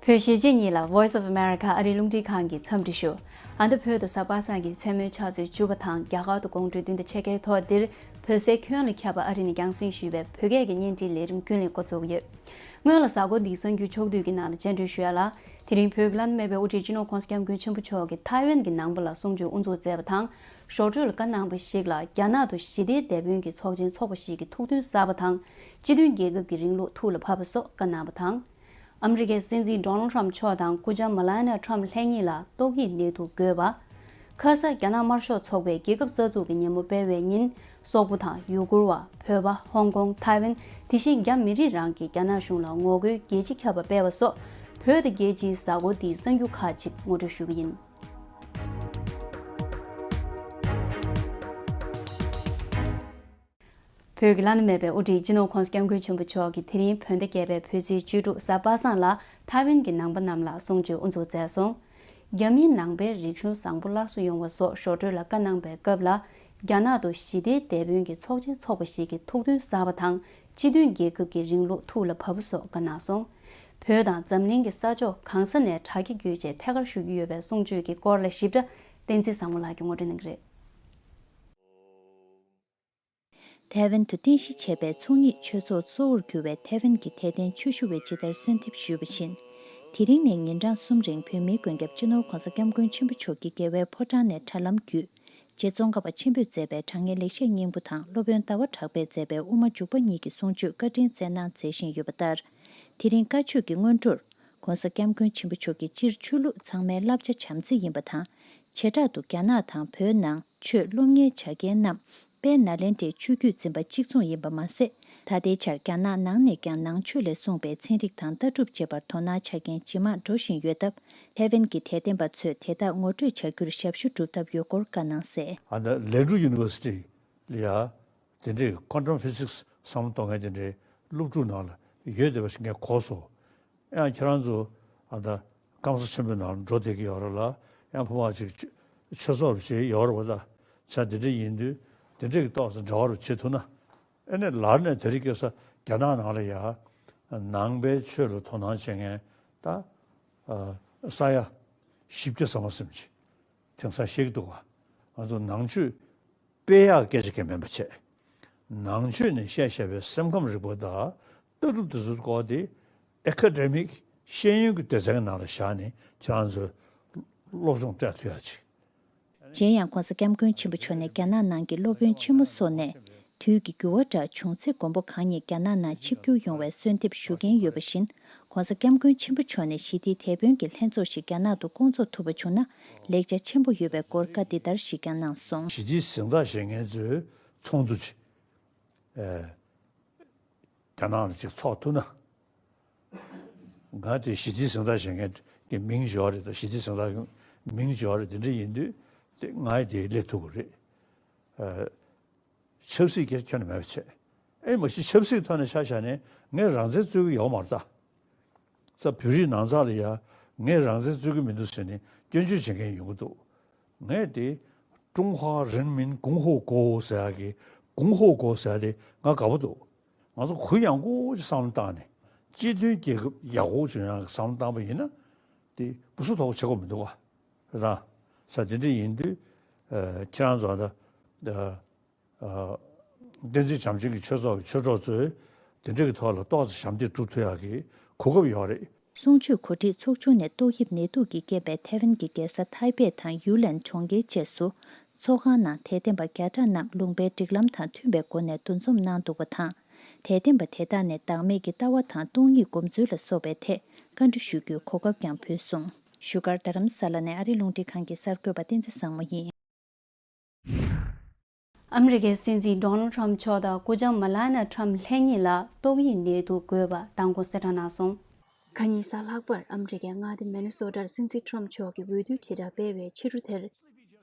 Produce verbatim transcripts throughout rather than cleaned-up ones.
བོད་གཞིས་བྱེས་གཉིས་ལ་Voice of America ཨ་རིའི་རླུང་འཕྲིན་ཁང་གི་འཚམས་འདྲི་ཞུ། ཨ་མདོ་བོད་དུ་གཟའ་པ་སངས་ཀྱི་མཚན་མོའི་ཆུ་ཚོད་བཅུ་པ་དང་རྒྱ་གར་དུ་དགོང་དྲོའི་བདུན་དང་ཕྱེད་ཀའི་ཐོག་འདིར་བོད་སའི་ཁྱོན་ལ་ཁྱབ་པ་ཨ་རི་ནས་རྒྱང་སྲིང་ཞུས་པའི་བོད་སྐད་ཀྱི་བརྙན་འཕྲིན་ལས་རིམ་རྒྱུན་ལས་འགོ་འཛུགས་ཡོད། སྔོན་ལ་གཟའ་འཁོར་འདིའི་གསར་འགྱུར་ཕྱོགས་བསྡུས་ཀྱི་ནང་ལ་སྤྱན་འབུལ་ཞུ་ཡ་ལ། དེ་རིང་བོད་ཀྱི་བླ་ན་མེད་པའི་དབུ་ཁྲིད་སྤྱི་ནོར་༸གོང་ས་༸སྐྱབས་མགོན་ཆེན་པོ་མཆོག་གིས་ཐའེ་ཝན་གྱི་ནང་པ་ལ་གསུང་ཆོས་དབུ་འཛུགས་མཛད་པ་དང་། ཞོགས་དྲོད་ལ་བཀའ་གནང་བ་ཞིག་ལ་རྒྱ་ནག་ཏུ་ཞི་བདེའི་དེད་དཔོན་གྱི་ཚོགས་ཆེན་འཚོགས་པ་ཞིག་གི་ཐུགས་མཐུན་གསར་པ་དང་། སྤྱི་མཐུན་རྒྱལ་ཁབ་ཀྱི་རིང་ལུགས་ཐུགས་ལ་བབས་པ་སོགས་བཀའ་གནང་བ་དང་། ཨ་མི་རི་ཀའི་སྲིད་འཛིན་Donald Trump མཆོག་དང་སྐུ་བཅར་Melania Trump ལྷན་གཉིས་ལ་ཏོག་དབྱིབས་ནད་དུག་འགོས་པ། ཁ་ས་རྒྱ་ནག་དམར་ཤོག་ཚོགས་པས་རྒྱལ་ཁབ་རྩ་འཛུགས་ཀྱི་ཉིན་མོ་སྤེལ་བའི་ཉིན། སོག་པོ་དང་ཡུ་གུར་བ། བོད་པ། ཧོང་ཀོང་། ཐའེ་ཝན། དེ་བཞིན་རྒྱ་མི་རིགས་རང་གིས་རྒྱ་ནག་གཞུང་ལ་ངོ་རྒོལ་རྒྱལ་སྤྱི་ཁྱབ་པ་སྤེལ་བ་སོགས། བོད་དང་རྒྱལ་སྤྱིའི་གཟའ་འཁོར་འདིའི་གསར་འགྱུར་ཁག་ཅིག་ངོ་སྤྲོད་ཞུ་གི་ཡིན། བོད་ཀྱི་བླ་ན་མེད་པའི་དབུ་ཁྲིད་སྤྱི་ནོར་༸གོང་ས་༸སྐྱབས་མགོན་ཆེན་པོ་མཆོག་གིས་དེ་རིང་བོད་ཟླ་བརྒྱད་པའི་བོད་ཚེས་བཅུ་དྲུག་གཟའ་པ་སངས་ལ་ཐའེ་ཝན་གྱི་ནང་པ་རྣམས་ལ་གསུང་ཆོས་དབུ་འཛུགས་མཛད་སོང་། རྒྱ་མིའི་ནང་པའི་རིག་གཞུང་བཟང་པོ་སླར་གསོ་ཡོང་བ་སོགས་ཞོགས་དྲོད་ལ་བཀའ་གནང་བའི་སྐབས་ལ། རྒྱ་ནག་ཏུ་ཞི་བདེའི་དེད་དཔོན་གྱི་ཚོགས་ཆེན་འཚོགས་པ་ཞིག་གི་ཐུགས་མཐུན་གསར་པ་དང་། སྤྱི་མཐུན་རྒྱལ་ཁབ་ཀྱི་རིང་ལུགས་ཐུགས་ལ་བབས་པ་སོགས་བཀའ་གནང་སོང་། བོད་དང་འཛམ་གླིང་གི་ས་ཕྱོགས་གང་ས་ནས་དྲ་རྒྱ་བརྒྱུད་བཅས་ཐད་ཀར་ཞུ་རྒྱུ་ཡོད་པའི་གསུང་ཆོས་ཀྱི་སྐོར་ལ་ཞིབ་ཕྲ་བསྟན་འཛིན་བཟང་མོ་ལགས་ཀྱིས་ངོ་སྤྲོད་གནང་གི་རེད། ཐའེ་ཝན་དུ་རྟེན་གཞི་བྱས་པའི་ཚོགས་གཉིས་ཆོས་ཚོགས་གཙོ་བོར་གྱུར་བའི་ཐའེ་ཝན་གྱི་དད་ལྡན་ཆོས་ཞུ་བས་ཇི་ལྟར་གསོལ་འདེབས་ཞུས་པ་བཞིན། དེ་རིང་ནས་ཉིན་གྲངས་གསུམ་རིང་བོད་མིའི་མགོན་སྐྱབས་སྤྱི་ནོར་༸གོང་ས་༸སྐྱབས་མགོན་ཆེན་པོ་མཆོག་གི་རྒྱལ་བའི་ཕོ་བྲང་ནས་དྲ་ལམ་བརྒྱུད། རྗེ་ཙོང་ཁ་པ་ཆེན་པོས་མཛད་པའི་དྲང་ངེས་ལེགས་བཤད་སྙིང་པོ་དང་སློབ་དཔོན་ཟླ་བ་གྲགས་པས་མཛད་པའི་དབུ་མ་འཇུག་པ་གཉིས་ཀྱི་གསུང་ཆོས་བཀའ་དྲིན་སྩལ་གནང་མཛད་བཞིན་ཡོད་པ་ལྟར། དེ་རིང་བཀའ་ཆོས་ཀྱི་སྔོན་འགྲོར། ༸གོང་ས་༸སྐྱབས་མགོན་ཆེན་པོ་མཆོག་གིས་སྤྱིར་ཆོས་ལུགས་ཚང་མའི་བསླབ་བྱ་བྱམས་བརྩེ་ཡིན་པ་དང་། བྱེ་བྲག་ཏུ་རྒྱ་ནག་དང་བོད་ནང་ཆོས་སློབ་གཉེར་བྱ་མཁན་རྣམས་དཔལ་ནཱ་ལེནྡྲའི་ཆོས་བརྒྱུད་འཛིན་པ་གཅིག་མཚུངས་ཡིན་པ་མ་ཟད། ད་ལྟའི་ཆར་རྒྱ་ནག་ནང་ནས་ཀྱང་ནང་ཆོས་ལས་གསུངས་པའི་ཚན་རིག་དང་ལྟ་གྲུབ་བཅས་པར་དོ་སྣང་བྱ་མཁན་ཇེ་མང་འགྲོ་བཞིན་ཡོད་སྟབས། ཐའེ་ཝན་གྱི་དད་ལྡན་པ་ཚོས་དེ་དག་ངོ་སྤྲོད་བྱ་རྒྱུར་ཞབས་ཞུ་སྒྲུབ་ཐབས་ཡོད་སྐོར་བཀའ་གནང་གསལ། ཨ་ད་ལན་ཀྲུའུ་ཡུ་ནི་ཝར་སི་ཊི་ལ་ཡ་དེ་འདྲའི་ཀོན་ཊམ་ཕི་སིག་སི་བསམ་བློ་གཏོང་མཁན་དེ་འདྲའི་སློབ་ཕྲུག་ནང་ལ་ཡོད་བསྡད་པ་ཞིག་ངས་གོ་སོང་། ཡང་ཁྱེད་རང་ཚོ་ཨ་ད་སྐམ་ས་ཆེན་པོའི་ནང་འགྲོ་བསྡད་ཀྱི་ཡོད་རེད་ལ། ཡང་ཕ་མ་ཅིག་ཆོས་ཆོས་ཚོགས་རུ་བྱེད་ཡོད་རེད་བ། ད་ཆ་དེ་འདྲ་ཡིན་དུས་དེ་འདྲ་གི་ཏོག་ཙམ་འབྲེལ་བ་རུ་བྱེད་ཐུབ་ན། ཨེ་ནས་ལར་ནས་དེ་རིང་ཁ་སང་རྒྱ་ནག་ནང་ལ་ཡ་ནང་པའི་ཆོས་ལ་དོ་སྣང་བྱེད་མཁན་ད་ས་ཡ་བཞི་བརྒྱ་ཙམ་ཟིན་ཅིག་དེང་སང་བཤད་ཀྱི་འདུག་བ། ང་ཚོ་ནང་ཆོས་སྤེལ་ཡག་སྐད་ཆ་གང་མིན་པ་བྱས། ནང་ཆོས་ནས་བཤད་བཤད་པའི་སེམས་ཁམས་རིག་པ་དང་ལྟ་གྲུབ་དེ་ཚོའི་སྐོར་དེ་ཨེ་ཀ་ཌེ་མིག་ཤེས་ཡོན་གྱི་སྡེ་ཚན་གྱི་ནང་ལ་བཞག་ནས་ཁྱེད་རང་ཚོས་སློབ་སྦྱོང་སྤྲད་ཐུབ་ཡག་ཅིག་གཞན་ཡང་༸གོང་ས་༸སྐྱབས་མགོན་ཆེན་པོ་མཆོག་ནས་རྒྱ་ནག་ནང་གི་སློབ་དཔོན་ཆེན་མོ་སོགས་ནས་དུས་ཀྱི་འགྱུར་བ་འདྲ་བྱུང་ཚེ་མགོན་པོ་གང་ཉིད་རྒྱ་ནག་ནང་ཆིབས་བསྒྱུར་ཡོང་བའི་གསོལ་འདེབས་ཞུ་མཁན་ཡོད་པ་བཞིན། ༸གོང་ས་༸སྐྱབས་མགོན་ཆེན་པོ་མཆོག་ནས་ཞི་བདེའི་དེད་དཔོན་གྱི་ལྷན་ཚོགས་ཤིག་རྒྱ་ནག་ཏུ་སྐོང་ཚོགས་ཐུབ་པ་བྱུང་ན་ལེགས་ཆ་ཆེན་པོ་ཡོད་པའི་སྐོར་བཀའ་འདི་ལྟར་ཞིག་ཀྱང་གནང་སོང་། ཞི་བདེའི་གཟེངས་རྟགས་བཞེས་མཁན་ཚོའི་ཚོགས་འདུ་ཅིག་ཨེ། རྒྱ་ནག་ལ་ཅིག་ཚོགས་ཐུབ་ན། ང་དེ་ཞི་བདེའི་གཟེངས་རྟགས་བཞེས་མཁན་གྱི་མིང་ཡོད་རེད་དང་། ཞི་བདེའི་གཟེངས་རྟགས་མིང་ཡོད་རེད། དེ་འདྲ་ཡིན་དུས་དེ་ང་དེ་སླེབས་ཐུབ་ཀྱི་རེད། ཨ། ཆབ་སྲིད་ཀྱི་ཁྱོན་ནས་མེད་པ་བྱས། ཨེ་མ་གཞི་ཆབ་སྲིད་ཐོག་ནས་ཆ་བཞག་ནས་ངས་རང་བཙན་རྩོད་ཀྱི་ཡོད་མ་རེད་ད། ས་བོད་རིགས་ནང་ཚགས་ལ་ཡ་ངས་རང་བཙན་རྩོད་ཀྱི་མི་འདུག་ཟེར་ནས་སྐྱོན་བརྗོད་བྱེད་མཁན་ཡོང་གི་འདུག་ངས་དེ་ཀྲུང་ཧྭ་རིན་མིན་གོང་ཧོ་གོ་ཟེར་ཡག་གི་གོང་ཧོ་གོ་ཟེར་ཡག་དེ་ང་དགའ་པོ་འདུག་ང་ཚོ་གུ་ཡངས་པོ་ཅིག་བསམ་བློ་བཏང་ནས་སྤྱི་མཐུན་རྒྱལ་ཁབ་ཡག་པོ་བྱུང་ཡག་གི་བསམ་བློ་བཏང་པ་ཡིན་ན་དེ་སྐུ་གཟུགས་ཐོག་བྱེད་དགོས་མི་འདུག་ག་རེད་ད། ས་དེ་འདྲ་ཡིན་དུས་ཁྱེད་རང་ཚོ་ད། བསྟན་འཛིན་བྱམས་ཆེན་གྱི་ཆོས་ཚོགས་ཀྱི་ཆོས་གྲོགས་ཚོས་དེ་འདྲ་གི་ཐོག་ལ་ཏོག་ཙམ་ཞབས་འདེགས་སྒྲུབ་ཐུབ་ཡག་གི་གོ་སྐབས་ཡོད་རེད། གསུང་ཆོས་གོ་སྒྲིག་ཚོགས་ཆུང་ནས་ཏོག་དབྱིབས་ནད་དུག་གི་རྐྱེན་པས་ཐའེ་ཝན་གྱི་རྒྱལ་ས་ཐའེ་པེ་དང་ཡུ་ལན་གྲོང་ཁྱེར་བཅས་སུ་ཚོགས་ཁང་ནང་དད་ལྡན་པ་བརྒྱ་ཕྲག་རྣམས་ལུང་པའི་སྒྲིག་ལམ་དང་མཐུན་པའི་སྒོ་ནས་འདུ་འཛོམས་གནང་འདུག་པ་དང་། དད་ལྡན་པ་དེ་དག་ནས་བདག་མེད་ཀྱི་ལྟ་བ་དང་སྟོང་ཉིད་སྒོམ་ཚུལ་ལ་སོགས་པའི་ཐད་བཀའ་འདྲི་ཞུ་རྒྱུའི་གོ་སྐབས་ཀྱང་ཕུལ་སོང་། བཞུགས་སྒར་རྡ་རམ་ས་ལ་ནས་ཨ་རིའི་རླུང་འཕྲིན་ཁང་གི་གསར་འགོད་པ་བསྟན་འཛིན་བཟང་མོ་ཡིན། ཨ་མི་རི་ཀའི་སྲིད་འཛིན་Donald Trump མཆོག་དང་སྐུ་བཅར་Melania Trump ལྷན་གཉིས་ལ་ཏོག་དབྱིབས་ནད་དུག་འགོས་པ་མདང་དགོང་གསལ་བསྒྲགས་གནང་སོང་། ཁ་ཉིན་གཟའ་ལྷག་པར་ཨ་མི་རི་ཀའི་མངའ་སྡེ་མི་ནི་སོ་ཊར་སྲིད་འཛིན་Trump མཆོག་གིས་འོས་བསྡུའི་དྲིལ་བསྒྲགས་སྤེལ་བའི་ཕྱི་དྲོ་དེར།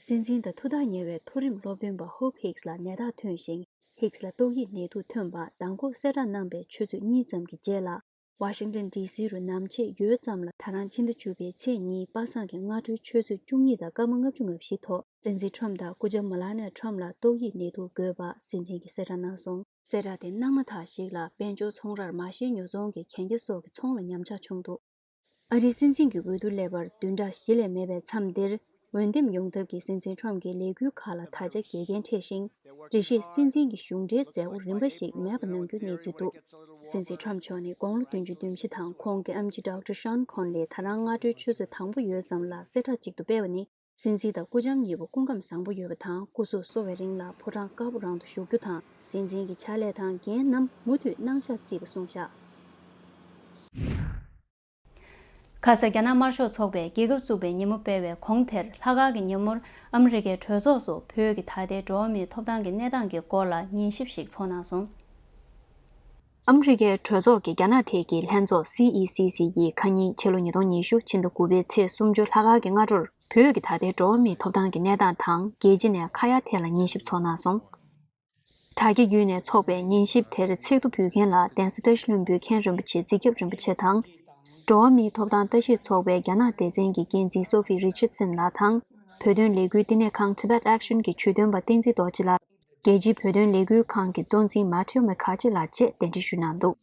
སྲིད་འཛིན་དང་ཐུགས་ཐག་ཉེ་བའི་མཐོ་རིམ་སློབ་སྟོན་པ་Hope Hicks ལ་ནད་རྟགས་ཐོན་ཞིང་། Hicks ལ་ཏོག་དབྱིབས་ནད་དུག་ཐོན་པ་མདང་དགོང་གསལ་བསྒྲགས་གནང་པའི་ཆུ་ཚོད་གཉིས་ཙམ་གྱི་རྗེས་ལ། Washington D C རུ་ནམ་ཕྱེད་ཡོལ་ཙམ་ལ་ད་རང་ཕྱི་ཟླ་བཅུ་པའི་ཚེས་གཉིས་པ་སངས་ཀྱི་སྔ་དྲོའི་ཆུ་ཚོད་བཅུ་གཉིས་དང་སྐར་མ་ལྔ་བཅུ་ང་བཞི་ཐོག་སྲིད་འཛིན་Trump དང་སྐུ་བཅར་Melania Trump ལ་ཏོག་དབྱིབས་ནད་དུག་འགོས་པ་སྲིད་འཛིན་གྱིས་གསལ་བསྒྲགས་གནང་སོང་། གསལ་བསྒྲགས་དེ་གནངས་མ་ཐག་ཞིག་ལ་དཔལ་འབྱོར་ཚོང་རར་མ་ཤེས་ཉོ་ཚོང་གི་གན་རྒྱ་སོགས་ཀྱི་ཚོང་ལ་ཉམས་ཆག་བྱུང་འདུག་ཨ་རིའི་སྲིད་འཛིན་གྱི་འོས་བསྡུ་སླེབས་པར་བདུན་ཕྲག་བཞི་ལས་མེད་པའི་མཚམས་འདིར། འོས་འདེམས་ཡོང་ཐབས་ཀྱི་སྲིད་འཛིན་ཁྲོམ་གྱི་ལས་འགུལ་ཁག་ལ་ད་ཆ་འགལ་རྐྱེན་འཕྲད་ཤིང་། འགྲེལ་བཤད་སྲིད་འཛིན་གྱི་གཞུང་འབྲེལ་མཛད་སྒོ་རིམ་པ་ཞིག་མེད་པ་གནང་རྒྱུའི་གནས་ཚུལ་འདུག་སྲིད་འཛིན་ཁྲོམ་མཆོག་ནི་དགུང་ལོ་བདུན་ཅུ་དོན་བཞི་དང་ཁོང་གི་ཨམ་ཆི་ཌོག་ཊར་ཤོན་ཁོན་ལི་ད་རང་སྔ་དྲོའི་ཆུ་ཚོད་དང་པོ་ཡོལ་ཙམ་ལ་གསལ་བསྒྲགས་གཅིག་ཏུ་སྤེལ་བ་ནི། སྲིད་འཛིན་དང་སྐུ་ལྕམ་གཉིས་པོ་སྐུ་ཁམས་བཟང་པོ་ཡོད་པ་དང་སྐུ་གཟུགས་གསོ་བའི་རིང་ལ་ཕོ་བྲང་དཀར་པོ་རང་དུ་བཞུགས་རྒྱུ་དང་སྲིད་འཛིན་གྱི་ཕྱག་ལས་དང་འགན་རྣམས་མུ་མཐུད་གནང་ཤག་བརྩིས་པ་གསུངས་བཞག་ཁ་ས་རྒྱ་ནག་དམར་ཤོག་ཚོགས་པས་རྒྱལ་ཁབ་བཙུགས་པའི་ཉིན་མོ་སྤེལ་བའི་གོང་དེར་ལྷག་དཀར་གྱི་ཉིན་མོར་ཨ་མི་རི་ཀའི་གྲོས་ཚོགས་སུ་བོད་ཀྱི་ད་ལྟའི་འགྲོ་བ་མིའི་ཐོབ་ཐང་གི་གནས་སྟངས་ཀྱི་སྐོར་ལ་ཉན་ཞིབ་ཞིག་ཚོགས་གནང་སོང་། ཨ་མི་རི་ཀའི་གྲོས་ཚོགས་ཀྱི་རྒྱ་ནག་ཐད་ཀྱི་ལྷན་ཚོགས་སི་ཨི་སི་སི་ཡིས་ཁ་ཉིན་ཕྱི་ལོ་ཉིས་སྟོང་ཉི་ཤུ་ཕྱི་ཟླ་དགུ་པའི་ཚེས་སུམ་ཅུ་ལྷག་དཀར་གྱི་སྔ་དྲོར་བོད་ཀྱི་ད་ལྟའི་འགྲོ་བ་མིའི་ཐོབ་ཐང་གི་གནས་སྟངས་དང་རྒྱལ་སྤྱི་ནས་ཁ་ཡ་ཐད་ལ་ཉན་ཞིབ་ཚོགས་གནང་སོང་། དྲ་རྒྱ་བརྒྱུད་ནས་ཚོགས་པའི་ཉན་ཞིབ་དེར་ཚིག་ཐོ་ཕུལ་མཁན་ལ་གདན་ས་བཀྲ་ཤིས་ལྷུན་པོའི་མཁན་རིན་པོ་ཆེ་རྩིས་ཁྱབ་རིན་པོ་ཆེ་དང་། འགྲོ་བ་མིའི་ཐོབ་ཐང་ལྟ་ཞིབ་ཚོགས་པའི་རྒྱ་ནག་སྡེ་ཚན་གྱི་འགན་འཛིན་སོ་ཧྥི་རི་ཆར་སན་ལགས་དང་། བོད་དོན་ལས་འགུལ་བསྟི་གནས་ཁང་Tibet Action གྱི་ཇུས་འདོན་པ་བསྟན་འཛིན་རྡོ་རྗེ་ལགས། རྒྱལ་སྤྱིའི་བོད་དོན་ལས་འགུལ་ཁང་གི་གཙོ་འཛིན་མ་ཐེའོ་མེ་ཁ་ཆེ་ལགས་བཅས་གདན་འདྲེན་ཞུས་གནང་འདུག་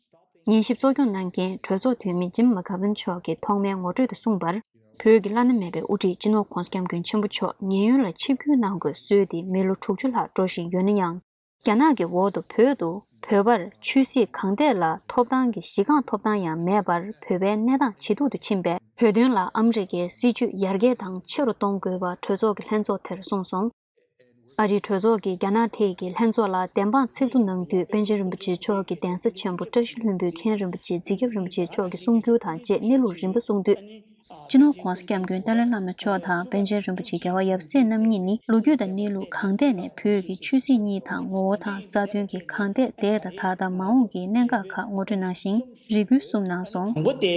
ཉན་ཞིབ་གཙོ་སྐྱོང་གནང་མཁན་གྲོས་ཚོགས་འཐུས་མི་ཇིམ་མ་ཀ་ཝིན་མཆོག་གིས་ཐོག་མའི་ངོ་སྤྲོད་དུ་གསུངས་པར། བོད་ཀྱི་བླ་ན་མེད་པའི་དབུ་ཁྲིད་སྤྱི་ནོར་༧གོང་ས་༧སྐྱབས་མགོན་ཆེན་པོ་མཆོག་ཉེན་གཡོལ་ལ་ཆིབས་བསྒྱུར་གནང་དགོས་གསོལ་ཏེ་མི་ལོ་དྲུག་ཅུ་ལྷག་འགྲོ་བཞིན་ཡོད་ན་ཡང་། རྒྱ་ནག་གི་འོག་ཏུ་བོད་དུ་བོད་པར་ཆོས་སྲིད་གང་ཐད་ལ་ཐོབ་ཐང་གི་གཞི་རྐང་ཐོབ་ཐང་ཡང་མེད་པར་བོད་པའི་གནས་སྟངས་ཇེ་སྡུག་ཏུ་ཕྱིན་པས། བོད་དོན་ལ་ཨ་མི་རི་ཀའི་སྲིད་ཇུས་ཡར་རྒྱས་དང་ཆེ་རུ་གཏོང་དགོས་པ་གྲོས་ཚོགས་ཀྱི་ལྷན་ཚོགས་དེར་གསུངས་སོང་། ཨ་རིའི་གྲོས་ཚོགས་ཀྱིས་རྒྱ་ནག་ཐད་ཀྱི་ལྷན་ཚོགས་ལ་བདེན་དཔང་ཚིག་ཐོ་གནང་དུས་པཎ་ཆེན་རིན་པོ་ཆེ་མཆོག་གི་གདན་ས་ཆེན་པོ་བཀྲ་ཤིས་ལྷུན་པོའི་མཁན་རིན་པོ་ཆེ་རྩིས་ཁྱབ་རིན་པོ་ཆེ་མཆོག་གི་གསུང་བསྒྱུར་དང་བཅས་གནས་ལུགས་རིམ་པ་གསུངས་དུས། སྤྱི་ནོར་༧གོང་ས་༧སྐྱབས་མགོན་ཏཱ་ལའི་བླ་མ་མཆོག་དང་པཎ་ཆེན་རིན་པོ་ཆེ་རྒྱལ་བ་ཡབ་སྲས་རྣམ་གཉིས་ནི་ལོ་རྒྱུས་དང་གནས་ལུགས་གང་ཐད་ནས་བོད་ཀྱི་ཆོས་སྲིད་གཉིས་དང་ངོ་བོ་དང་རྩ་དོན་གྱི་གང་ཐད་འདས་དང་ད་ལྟ་མ་འོངས་ཀྱི་གནད་འགག་ཁག་ངོ་སྤྲོད་གནང་ཞིང་རེ་སྐུལ་གསུངས་གནང་སོང་། དང་པོ་དེ་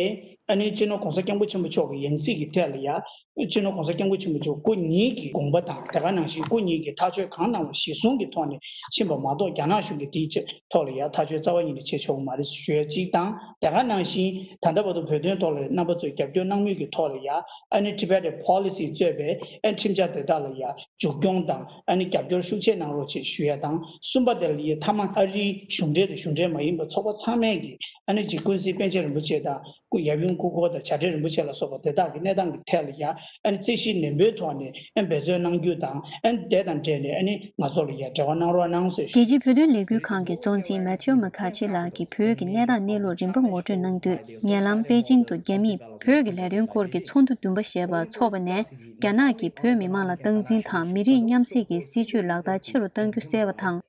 ཨ་ནི་སྤྱི་ནོར་༧གོང་ས་༧སྐྱབས་མགོན་ཆེན་པོ་མཆོག་གི་ཡང་སྲིད་ཀྱི་ཐད་ལ་ཡ། སྤྱི་ནོར་༧གོང་ས་༧སྐྱབས་མགོན་ཆེན་པོ་མཆོག་སྐུ་ཉིད་ཀྱི་དགོངས་པ་དང་དེ་ག་ནང་བཞིན་སྐུ་ཉིད་ཀྱི་ཐག་གཅོད་གང་གནང་བ་གཞིར་བཟུང་གི་ཐོག་ནས་ཕྱིན་པ་མ་གཏོགས་རྒྱ་ནག་གཞུང་གིས་དེའི་ཆེད་ཐོག་ལ་ཡ་ཐག་གཅོད་རྩ་བ་ཉིད་ནས་བྱེད་ཆོག་གི་མ་རེད་ཞུ་ཡ་གཅིག་དང་དེ་ག་ནང་བཞིན་ད་ལྟ་བར་དུ་བོད་དོན་ཐོག་ལ་རྣམ་པ་ཚོས་རྒྱབ་སྐྱོར་གནང་མུས་ཀྱི་ཐོག་ལ་ཡ་ཨ་ནི་Tibetan Policy གཙོས་པའི་ཨ་ཁྲིམས་འཆར་དེ་དག་ལ་ཡ་མཇུག་སྐྱོང་དང་ཨ་ནི་རྒྱབ་སྐྱོར་ཤུགས་ཆེ་གནང་རོགས་ཞེས་ཞུ་ཡ་དང་གསུམ་པ་དེ་ལ་ཡ་མཐའ་མ་ཨ་རིའི་གཞུང་འབྲེལ་དང་གཞུང་འབྲེལ་མ་ཡིན་པ་ཚོགས་པ་ཚང་མས་ཀྱི་ཨ་ནི་ཅིག་ཀུན་གཟིགས་པཎ་ཆེན་རིན་པོ་ཆེ་དང་སྐུ་ཡབ་ཡུམ་སྐུ་འཁོར་དང་བྱ་བྲལ་རིན་པོ་ཆེ་ལ་སོགས་པ་དེ་དག་གི་གནས་སྟངས་ཀྱི་ཐད་ལ་ཡང་ཨ་ནི་རྩིས་གཞི་ནན་པོའི་ཐོག་ནས་ཨ་ནི་འབད་བརྩོན་གནང་རྒྱུ་དང་ཨ་ནི་དེ་དང་འབྲེལ་ནས་ཨ་ནི་ང་ཚོ་ལ་ཡང་འབྲེལ་བ་གནང་རོགས་གནང་ཟེར་ཞུ། རྒྱལ་སྤྱིའི་བོད་དོན་ལས་འགུལ་ཁང་གི་གཙོ་འཛིན་མ་ཐེའོ་མ་ཁ་ཆི་ལགས་ཀྱིས་བོད་ཀྱི་གནས་སྟངས་གནས་ལུགས་རིམ་པ་ངོ་སྤྲོད་གནང་དུས། ཉེ་ལམ་པེ་ཅིང་དུ་རྒྱ་མིས་བོད་ཀྱི་ལས་དོན་སྐོར་གྱི་ཚོགས་འདུ་བདུན་པ་ཞེས་པ་འཚོགས་པ་ནས། རྒྱ་ནག་གིས་བོད་མི་མང་ལ་སྟངས་འཛིན་དང་མི་རིགས་མཉམ་བསྲེས་ཀྱི་སྲིད་ཇུས་ལག་བསྟར་ཆེ་རུ་གཏང་རྒྱུ་གསལ་བ་དང་།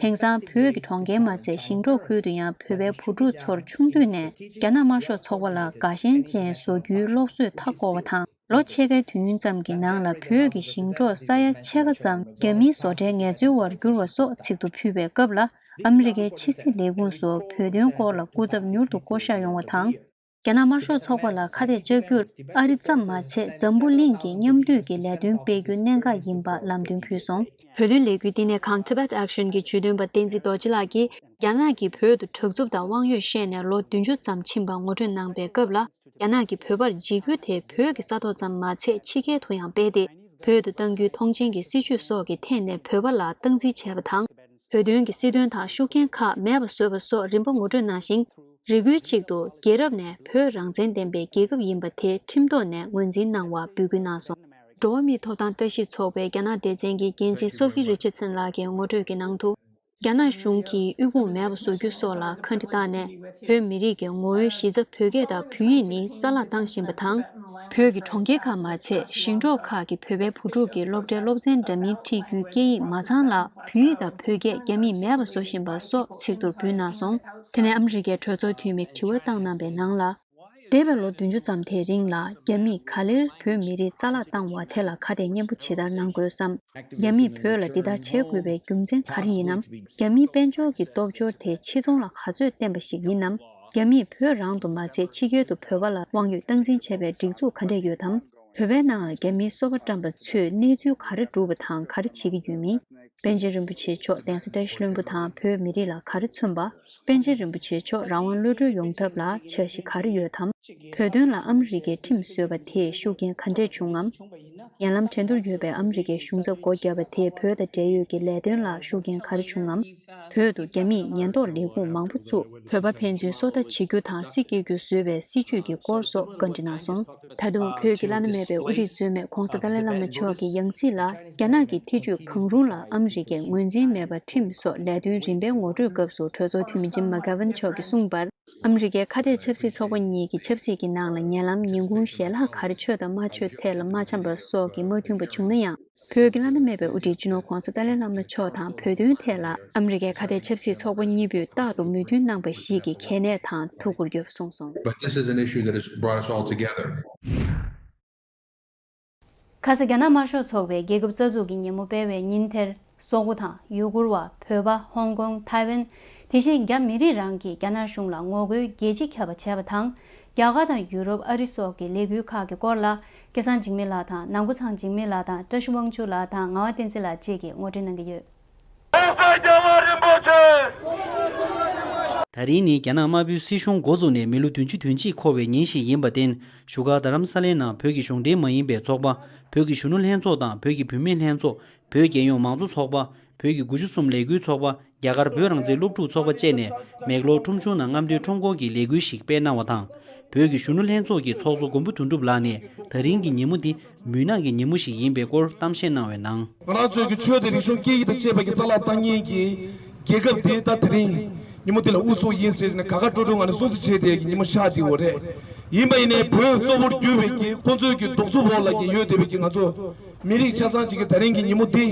དེང་སང་བོད་ཀྱི་གྲོང་ཁྱེར་མ་ཚད་ཞིང་འབྲོག་ཁུལ་དུ་ཡང་བོད་པའི་བུ་ཕྲུག་ཚོར་ཆུང་དུས་ནས་རྒྱ་ནག་དམར་ཤོག་ཚོགས་པ་ལ་དགའ་ཞེན་ཅན་བཟོ་རྒྱུའི་སློབ་གསོས་མཐའ་བསྐོར་བ་དང་། ལོ་ཕྱེད་ཀའི་དུས་ཡུན་ཙམ་གྱི་ནང་ལ་བོད་ཀྱི་ཞིང་འབྲོག་ས་ཡ་ཕྱེད་ཀ་ཙམ་རྒྱ་མིའི་བཟོ་གྲྭའི་ངལ་རྩོལ་བར་འགྱུར་བ་སོགས་ཚིག་ཐོ་ཕུལ་བའི་སྐབས་ལ། ཨ་མི་རི་ཀའི་ཕྱི་སྲིད་ལས་ཁུངས་སུ་བོད་དོན་སྐོར་ལ་སྐུ་ཚབ་མྱུར་དུ་བསྐོ་གཞག་ཡོང་བ་དང་། རྒྱ་ནག་དམར་ཤོག་ཚོགས་པ་ལ་ཁ་གཏད་གཅོག་རྒྱུར་ཨ་རི་ཙམ་མ་ཚད་འཛམ་བུ་གླིང་གི་མཉམ་འདུས་ཀྱི་ལས་དོན་སྤེལ་རྒྱུ་གནད་འགག་ཡིན་པ་ལམ་སྟོན་ཕུལ་སོང་། བོད་དོན་ལས་འགུལ་བསྟི་གནས་ཁང་Tibet Action གྱི་ཇུས་འདོན་པ་བསྟན་འཛིན་རྡོ་རྗེ་ལགས་ཀྱིས། རྒྱ་ནག་གིས་བོད་དུ་དྲག་རྩུབ་དང་དབང་ཡོད་བཤད་ནས་ལོ་བདུན་ཅུ་ཙམ་ཕྱིན་པ་ངོ་སྤྲོད་གནང་པའི་སྐབས་ལ། རྒྱ་ནག་གིས་བོད་པར་འཇིགས་སྐུལ་དེ་བོད་ཀྱི་ས་ཐོག་ཙམ་མ་ཚད་ཕྱི་རྒྱལ་དུ་ཡང་སྤེལ་ཏེ། བོད་དུ་གཏང་རྒྱུའི་མཐོང་མཆན་གྱི་སྲིད་བྱུས་སོགས་ཀྱི་ཐད་ནས་བོད་པ་ལ་སྟངས་འཛིན་བྱས་པ་དང་། བོད་དོན་གྱི་སྲིད་དོན་དང་ཤུགས་རྐྱེན་ཁག་མེད་པ་བཟོས་པ་སོགས་རིམ་པ་ངོ་སྤྲོད་གནང་ཞིང་། རེ་སྐུལ་གཅིག་ཏུ་རྒྱལ་རབས་ནས་བོད་རང་བཙན་ལྡན་པའི་རྒྱལ་ཁབ་ཡིན་པ་དེ་ཁྲིམས་ཐོག་ནས་ངོས་འཛིན་གནང་བ་འབོད་སྐུལ་གནང་སོང་། འགྲོ་བ་མིའི་ཐོབ་ཐང་ལྟ་ཞིབ་ཚོགས་པའི་རྒྱ་ནག་སྡེ་ཚན་གྱི་འགན་འཛིན་སོ་ཧྥི་རི་ཆར་སན་ལགས་ཀྱིས་ངོ་སྤྲོད་ཀྱི་ནང་དུ། རྒྱ་ནག་གཞུང་གིས་དབུལ་ཕོངས་མེད་པ་བཟོ་རྒྱུ་སོགས་ལ་ཁ་འདྲི་བཏང་ནས། བོད་མི་རིགས་ཀྱི་ངོ་བོའི་གཞི་རྩ་བོད་སྐད་དང་བོད་ཡིག་ནི་རྩ་བརླག་བཏང་བཞིན་པ་དང་། བོད་ཀྱི་གྲོང་ཁྱེར་ཁག་མ་ཚད་ཞིང་འབྲོག་ཁག་གི་བོད་པའི་བུ་ཕྲུག་གིས་སློབ་གྲྭའི་སློབ་ཚན་འདྲ་མིན་ཁྲིད་རྒྱུའི་སྐད་ཡིག་མ་ཚང་ལ། བོད་ཡིག་དང་བོད་སྐད་རྒྱ་མིས་མེད་པ་བཟོ་བཞིན་པ་སོགས་ཚིག་ཐོར་འབུལ་གནང་སོང་། དེ་ནས་ཨ་མི་རི་ཀའི་གྲོས་ཚོགས་འཐུས་མིས་དྲི་བ་བཏང་གནང་པའི་ནང་ལ། འདས་པའི་ལོ་བདུན་ཅུ་ཙམ་དེའི་རིང་ལ་རྒྱ་མིས་ག་ལེར་བོད་མི་རིགས་རྩ་བརླག་བཏང་བ་དེ་ལ་ཁ་གཏད་སྙན་པོ་ཇི་ལྟར་གནང་དགོས་སམ། རྒྱ་མིས་བོད་ལ་འདི་ལྟར་བྱེད་དགོས་པའི་རྒྱུ་མཚན་ག་རེ་ཡིན་ནམ། རྒྱ་མིའི་དཔལ་འབྱོར་གྱི་སྟོབས་འབྱོར་དེ་ཕྱི་ཚོང་ལ་ག་ཚོད་བརྟེན་པ་ཞིག་ཡིན་ནམ། རྒྱ་མིས་བོད་རང་དུ་མ་ཚད་ཕྱི་རྒྱལ་དུ་བོད་པ་ལ་དབང་ཡོད་སྟངས་འཛིན་བྱས་པའི་སྒྲིག་འཛུགས་ག་འདྲས་ཡོད་དམ། བོད་པའི་ནང་ལ་རྒྱ་མིའི་སོ་པ་བཀྲམ་པ་ཚོས་གནས་ཚུལ་ག་རེ་སྒྲུབ་པ་དང་ག་རེ་བྱེད་ཀྱི་ཡོད་མིན། པཎ་ཆེན་རིན་པོ་ཆེ་མཆོག་གདན་ས་བཀྲ་ཤིས་ལྷུན་པོ་དང་བོད་མི་རིགས་ལ་ག་རེ་མཚོན་པ། པཎ་ཆེན་རིན་པོ་ཆེ་མཆོག་རང་དབང་གློད་གྲོལ་ཡོང་ཐབས་ལ་འཆར་གཞི་ག་རེ་ཡོད་དམ། བོད་དོན་ལ་ཨ་མི་རི་ཀས་ཁྲིམས་བཟོས་པ་དེས་ཤུགས་རྐྱེན་ག་འདྲས་བྱུང་ངམ། ཉེ་ལམ་འགྲན་བསྡུར་ཡོད་པའི་ཨ་མི་རི་ཀའི་གཞུང་ཚབ་སྒོ་བརྒྱབ་པ་དེས་བོད་དང་འབྲེལ་ཡོད་ཀྱི་ལས་དོན་ལ་ཤུགས་རྐྱེན་ག་རེ་བྱུང་ངམ། བོད་དུ་རྒྱ་མིས་ཉེན་རྟོག་ལས་ཁུངས་མང་པོ་བཙུགས། བོད་པ་ཕན་ཚུན་སོ་ལྟ་བྱེད་རྒྱུ་དང་སྲིད་སྐྱོང་རྒྱུ་བཟོས་པའི་སྲིད་བྱུས་ཀྱི་སྐོར་སོགས་བཀའ་འདྲི་གནང་སོང་། ད་དུང་བོད་ཀྱི་བླ་ན་མེད་པའི་དབུ་ཁྲིད་འཛོམས་མེད་༸གོང་ས་ཏཱ་ལའི་བླ་མ་མཆོག་གི་ཡང་སྲིད་ལ་རྒྱ་ནག་གི་ཐེ་ཇུས་གང་རུང་ལ་ཨ་མི་རི་ཀས་ངོས་འཛིན་མེད་པར་ཁྲིམས་སོགས་ལས་དོན་རིམ་པའི་ངོ་སྤྲོད་སྐབས་སུ་གྲོས་ཚོགས་འཐུས་མི་ཇིམ་མ་གྷ་ཝན་མཆོག་གིས་གསུངས་པར། ཨ་མི་རི་ཀའི་ཁ་གཏད་ཆབ་སྲིད་ཚོགས་པ་གཉིས་ཀྱི་ཆབ་སྲིད་ཀྱི་ནང་ལ་ཉེ་ལམ་ཉིན་གུང་ཞལ་ལག་ག་རེ་མཆོད་དང་མ་མཆོད་ཐད་ལ་མ་འཆམ་པ་སོགས་ཀྱི་མ་མཐུན་པ་བྱུང་ན་ཡང་། བོད་ཀྱི་བླ་ན་མེད་པའི་དབུ་ཁྲིད་སྤྱི་ནོར་༸གོང་ས་ཏཱ་ལའི་བླ་མ་མཆོག་དང་བོད་དོན་ཐད་ལ་ཨ་མི་རི་ཀའི་ཁ་གཏད་ཆབ་སྲིད་ཚོགས་པ་གཉིས་པོས་རྟག་ཏུ་མོས་མཐུན་གནང་པ་ཞིག་གི་གལ་གནད་དང་ཐུགས་ཁུར་ཡོད་པ་གསུངས་སོང་། But this is an issue that has brought us all together. ཁ་ས་རྒྱ་ནག་དམར་ཤོག་ཚོགས་པའི་རྒྱལ་ཁབ་རྩ་འཛུགས་ཀྱི་ཉིན་མོ་སྤེལ་བའི་ཉིན་དེར། སོག་པོ་དང་ཡུ་གུར་བ། བོད་པ། ཧོང་ཀོང་། ཐའེ་ཝན། དེ་བཞིན་རྒྱ་མི་རིགས་རང་གིས་རྒྱ་ནག་གཞུང་ལ་ངོ་རྒོལ་རྒྱལ་སྤྱི་ཁྱབ་པ་བྱས་པ་དང་། རྒྱ་གར་དང་ཡུ་རོབ། ཨ་རི་སོགས་ཀྱི་ལས་འགུལ་ཁག་གི་སྐོར་ལ། སྐལ་བཟང་འཇིགས་མེད་ལགས་དང་། ནང་ཁུལ་ཚང་འཇིགས་མེད་ལགས་དང་། བཀྲ་ཤིས་དབང་ཕྱུག་ལགས་དང་། ངག་དབང་བསྟན་འཛིན་ལགས་བཅས་ཀྱིས་ངོ་སྤྲོད་གནང་གི་ཡོད། ཨོ་རྒྱལ་བ་རིན་པོ་ཆེ། ད་རིང་ནི་རྒྱ་ནག་དམར་པོའི་སྲིད་གཞུང་འགོ་བཙུགས་ནས་མི་ལོ་བདུན་ཅུ་དོན་གཅིག་འཁོར་བའི་ཉིན་ཞིག་ཡིན་པར་བརྟེན། བཞུགས་སྒར་རྡ་རམ་ས་ལའི་ནང་བོད་ཀྱི་གཞུང་འབྲེལ་མ་ཡིན་པའི་ཚོགས་པ། བོད་ཀྱི་གཞོན་ནུ་ལྷན་ཚོགས་དང་། བོད་ཀྱི་བུད་མེད་ལྷན་ཚོགས། བོད་རྒྱལ་ཡོངས་མང་གཙོ་ཚོགས་པ། བོད་ཀྱི་དགུ་བཅུ་གསུམ་ལས་འགུལ་ཚོགས་པ། རྒྱ་གར་བོད་རང་བཙན་སློབ་ཕྲུག་ཚོགས་པ་བཅས་ནས་མེག་ལོར་ཁྲོམ་གཞུང་ནང་རྔམ་སྟོན་ཁྲོམ་སྐོར་གྱི་ལས་འགུལ་ཞིག་སྤེལ་གནང་བ་དང་། བོད་ཀྱི་གཞོན་ནུ་ལྷན་ཚོགས་ཀྱི་ཚོགས་གཙོ་མགོན་པོ་དོན་གྲུབ་ལགས་ནས་ད་རིང་གི་ཉིན་མོ་འདི་མུན་ནག་གི་ཉིན་མོ་ཞིག་ཡིན་པའི་སྐོར་གཏམ་བཤད་གནང་བའི་ནང་། ང་རང་ཚོའི་གི་ཆོས་དང་རིག་གཞུང་སྐད་ཡིག་དང་བཅས་པ་གི་རྩ་བརླག་བཏང་མཁན་གྱི་རྒྱལ་ཁབ་དེ་ད་དེ་རིང་ཉིན་མོ་འདི་ལ་དབུ་ཚུགས་ཡིན་ཟེར་ནས་དགའ་དགའ་སྤྲོ་སྤྲོ་ངང་ནས་སྲུང་བརྩི་བྱས་བསྡད་ཀྱི་ཉིན་མོ་ཤར་བསྡད་ཡོད་རེད། ཡིན་པ་ཡིན་ནའི་བོད་གཙོ་བོར་གྱུར་པའི་གི་ཁོང་ཚོའི་གི་གདུག་རྩུབ་འོག་ལ་གི་ཡོད་བསྡད་པའི་གི་ང་ཚོ་མི་རིགས་ཆ་ཚང་གཅིག་གི་ད་རིང་གི་ཉིན་མོ་འདི་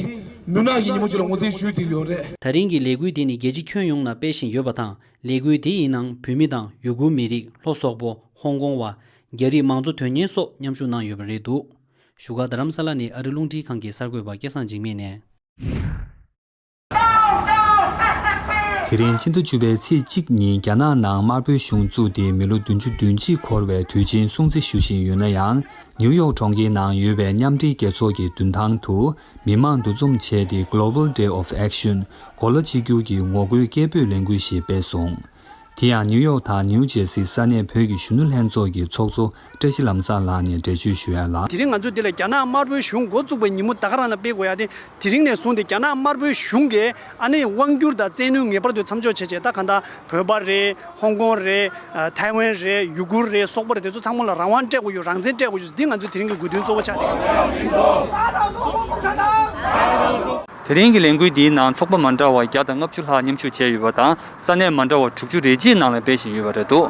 མུན་ནག་གི་ཉིན་མོ་གཅིག་ལ་ངོས་འཛིན་ཞུས་བསྡད་ཡོད་རེད། ད་རིང་གི་ལས་འགུལ་འདི་ནི་རྒྱལ་སྤྱི་ཁྱོན་ཡོངས་ནང་སྤེལ་བཞིན་ཡོད་པ་དང་། ལས་འགུལ་འདི་ཡི་ནང་བོད་མི་དང་ཡུ་གུར་མི་རིགས། ལྷོ་སོག་པོ། ཧོང་ཀོང་བ། རྒྱ་རིགས་མང་གཙོ་དོན་གཉེར་སོགས་མཉམ་ཞུགས་གནང་ཡོད་པ་རེད་འདུག་བཞུགས་སྒར་རྡ་རམ་ས་ལ་ནས་ཨ་རི་རླུང་འཕྲིན་ཁང་གི་གསར་འགོད་པ་སྐལ་བཟང་འཇིགས་མེད་ནས། དེ་རིང་ཕྱི་ཟླ་བཅུ་པའི་ཚེས་གཅིག་ཉིན་རྒྱ་ནག་ནང་དམར་པོའི་གཞུང་བཙུགས་ཏེ་མི་ལོ་བདུན་ཅུ་དོན་གཅིག་འཁོར་བའི་དུས་ཆེན་སྲུང་བརྩི་ཞུ་བཞིན་ཡོད་ན་ཡང་། ནིའུ་ཡོག་གྲོང་ཁྱེར་ནང་ཡོད་པའི་མཉམ་འབྲེལ་རྒྱལ་ཚོགས་ཀྱི་མདུན་ཐང་དུ་མི་མང་འདུ་འཛོམས་བྱས་ཏེ། Global Day of Action། གོ་ལ་གཅིག་གྱུར་གྱི་ངོ་རྒོལ་སྐད་འབོད་ལས་འགུལ་ཞིག་སྤེལ་སོང་། དེ་ཡང་ནིའུ་ཡོག་དང་ནིའུ་ཇེར་སིའི་ས་གནས་བོད་ཀྱི་གཞོན་ནུ་ལྷན་ཚོགས་ཀྱི་ཚོགས་གཙོ་བཀྲ་ཤིས་ལམ་བཟང་ལགས་ནས་འགྲེལ་བརྗོད་ཞུ་ཡ་ལ། དེ་རིང་ང་ཚོ་འདི་ལ་རྒྱ་ནག་དམར་པོའི་གཞུང་འགོ་བཙུགས་པའི་ཉིན་མོ་ད་ག་རང་ལ་སྤེལ་དགོས་ཡ་དེ། དེ་རིང་ནས་བཟུང་སྟེ་རྒྱ་ནག་དམར་པོའི་གཞུང་གིས་ཨ་ནི་དབང་སྒྱུར་དང་བཙན་གནོན་ངེས་པར་དུ་མཚམས་འཇོག་བྱེད་ཆེད། ད་གང་ལྟར་བོད་པ་རེད། ཧོང་ཀོང་རེད། ཨ། ཐའེ་ཝན་རེད། ཡུ་གུར་རེད། སོག་པོ་རེད། དེ་ཚོ་ཚང་མ་ལ་རང་དབང་སྤྲད་དགོས་ཡོད། རང་བཙན་སྤྲད་དགོས་ཡོད། འདི་ང་ཚོའི་དེ་རིང་གི་དགོས་འདུན་གཙོ་བོ་ཆགས་བསྡད། དེ་རིང་གི་ལས་འགུལ་འདིའི་ནང་ཚོགས་པ་མ་འདྲ་བ་བརྒྱ་དང་ལྔ་བཅུ་ལྷག་མཉམ་ཞུགས་བྱས་ཡོད་པ་དང་། ས་གནས་མ་འདྲ་བ་དྲུག་ཅུ་རེ་གཅིག་ནང་ལ་སྤེལ་བཞིན་ཡོད་པ་རེད་འདུག་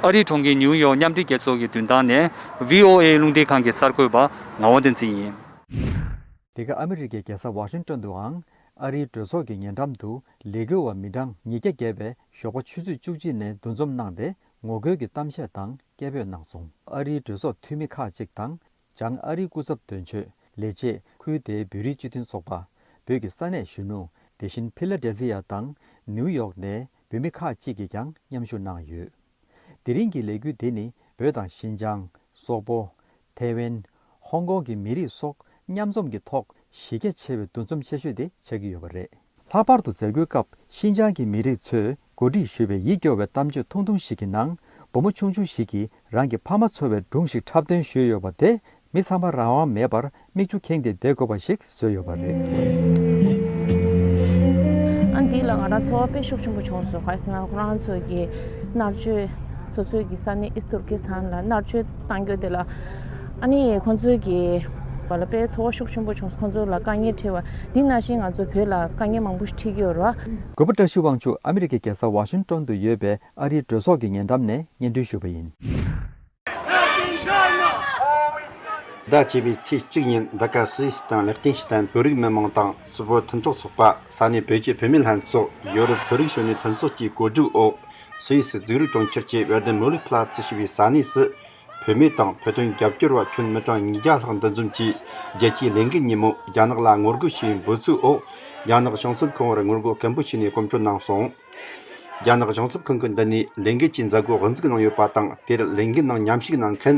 ཨ་རིའི་གྲོང་ཁྱེར་ནིའུ་ཡོག་མཉམ་འབྲེལ་རྒྱལ་ཚོགས་ཀྱི་མདུན་ཐང་ནས་བྷི་ཨོ་ཨེ་རླུང་འཕྲིན་ཁང་གི་གསར་འགོད་པ་ངག་དབང་བསྟན་འཛིན་ཡིན། འདི་ག་ཨ་མི་རི་ཀའི་རྒྱལ་ས་ཝ་ཤིང་ཏོན་དུའང་ཨ་རིའི་གྲོས་ཚོགས་ཀྱི་ཉེ་འགྲམ་དུ་ལས་འགུལ་བ་མི་གྲངས་ཉིས་བརྒྱ་བརྒལ་བས་ཞོགས་པ་ཆུ་ཚོད་བཅུ་གཅིག་ནས་འདུ་འཛོམས་གནང་སྟེ་ངོ་རྒོལ་གྱི་གཏམ་བཤད་དང་སྐད་འབོད་གནང་སོང་། ཨ་རིའི་གྲོས་ཚོགས་འཐུས་མི་ཁག་ཅིག་དང་། བྱང་ཨ་རིའི་སྐུ་ཚབ་དོན་གཅོད། ལས་བྱེད། ཁུལ་དེའི་བོད་རིགས་སྤྱི་མཐུན་ཚོགས་པ། བོད་ཀྱི་ས་གནས་གཞོན་ནུ། དེ་བཞིན་ཕི་ལ་ཌེལ་ཕི་ཡ་དང་ནིའུ་ཡོག་ནས་བོད་མི་ཁག་ཅིག་གིས་ཀྱང་མཉམ་ཞུགས་གནང་ཡོད། དེ་རིང་གི་ལས་འགུལ་དེ་ནི་བོད་དང་ཤིན་ཅང་། སོག་པོ། ཐའེ་ཝན། ཧོང་ཀོང་གི་མི་རིགས་སོགས་མཉམ་འཛོམས་ཀྱི་ཐོག་གཞི་རྒྱ་ཆེ་བའི་འདུ་འཛོམས་ཆེ་ཤོས་དེ་ཆགས་ཀྱི་ཡོད་པ་རེད། ལྷག་པར་དུ་མཛད་སྒོའི་སྐབས་ཤིན་ཅང་གི་མི་རིགས་ཚོས་གོ་སྒྲིག་ཞུས་པའི་ཡིད་སྐྱོ་བའི་གཏམ་བརྗོད་ཐུང་ཐུང་ཞིག་གི་ནང་། བུ་མོ་ཆུང་ཆུང་ཞིག་གིས་རང་གི་ཕ་མ་འཚོལ་བའི་སྒྲུང་ཞིག་འཁྲབ་སྟོན་ཞུས་ཡོད་པ་དེ། མི་ཚང་མ་རང་དབང་མེད་པར་མིག་ཆུ་ཁེངས་ཏེ་བསྡད་དགོས་པ་ཞིག་བཟོས་ཡོད་པ་རེད། ཨ། འདི་ལ་ང་རང་ཚོར་བ་དཔེ་ཤུགས་ཆེན་པོ་བྱུང་སོང་། ག་རེ་ཟེར་ན་ཁོ་རང་ཚོ་གི་མནར་གཅོད། སོ་སོའི་གི་ས་གནས་ཨིསྟ་ཏུར་ཀི་སི་ཐན་ལ་མནར་གཅོད་བཏང་རྒྱུ་དེ་ལ། ཨ་ནི་ཁོང་ཚོའི་གི་བ་ལ་དཔེ་ཚོར་བ་ཤུགས་ཆེན་པོ་བྱུང་སོང་། ཁོང་ཚོ་ལ་དཀའ་ངལ་འཕྲད་པ་འདི་ནང་བཞིན་ང་ཚོ་བོད་ལ་དཀའ་ངལ་མང་པོ་ཞིག་འཕྲད་ཀྱི་ཡོད་རེད་བ། འགོ་པ་བཀྲ་ཤིས་དབང་ཕྱུག་ཨ་མི་རི་ཀའི་རྒྱལ་ས་ཝ་ཤིང་ཏོན་དུ་ཡོད་པའི་ཨ་རིའི་གྲོས་ཚོགས་ཀྱི་ཉེ་འགྲམ་ནས་སྙན་སྒྲོན་ཞུས་པ་ཡིན། ཟླ་བཅུ་པའི་ཚེས་གཅིག་ཉིན་ད་ག་སུད་སི་དང་ལེག་ཏེན་ཤི་ཏན་བོད་རིགས་མི་མང་དང་སུད་བོད་མཐུན་ཚོགས་ཚོགས་པ། ས་གནས་བོད་ཀྱི་བུད་མེད་ལྷན་ཚོགས། ཡོ་རོབ་བོད་རིགས་གཞོན་ནུའི་མཐུན་ཚོགས་ཀྱི་གོ་སྒྲིག་འོག་སུད་སི་ཛུ་རིག་གྲོང་ཁྱེར་གྱི་ཝེར་ཌེན་མོ་ལི་ཕ་ལ་སི་ཞེས་པའི་ས་གནས་སུ། བུད་མེད་དང་བོད་དོན་རྒྱབ་སྐྱོར་བ་ཁྱོན་མི་གྲངས་ཉིས་བརྒྱ་ལྷག་འདུ་འཛོམས་ཀྱིས་རྒྱལ་སྤྱིའི་ལས་འགུལ་ཉིན་མོ་རྒྱ་ནག་ལ་ངོ་རྒོལ་ཞུ་བའི་འབོད་ཚིག་འོག་རྒྱ་ནག་གཞུང་ཚབ་ཁང་བར་ངོ་རྒོལ་སྐད་འབོད་བྱས་ནས་གོམ་བགྲོད་གནང་སོང་། རྒྱ་ནག་གཞུང་ཚབ་ཁང་གི་མདུན་ནས་ལས་འགུལ་གྱི་མཛད་སྒོ་དབུ་འཛུགས་གནང་ཡོད་པ་དང་། དེར་ལས་འགུལ་ནང་མཉམ་ཞུགས་གནང་མཁན་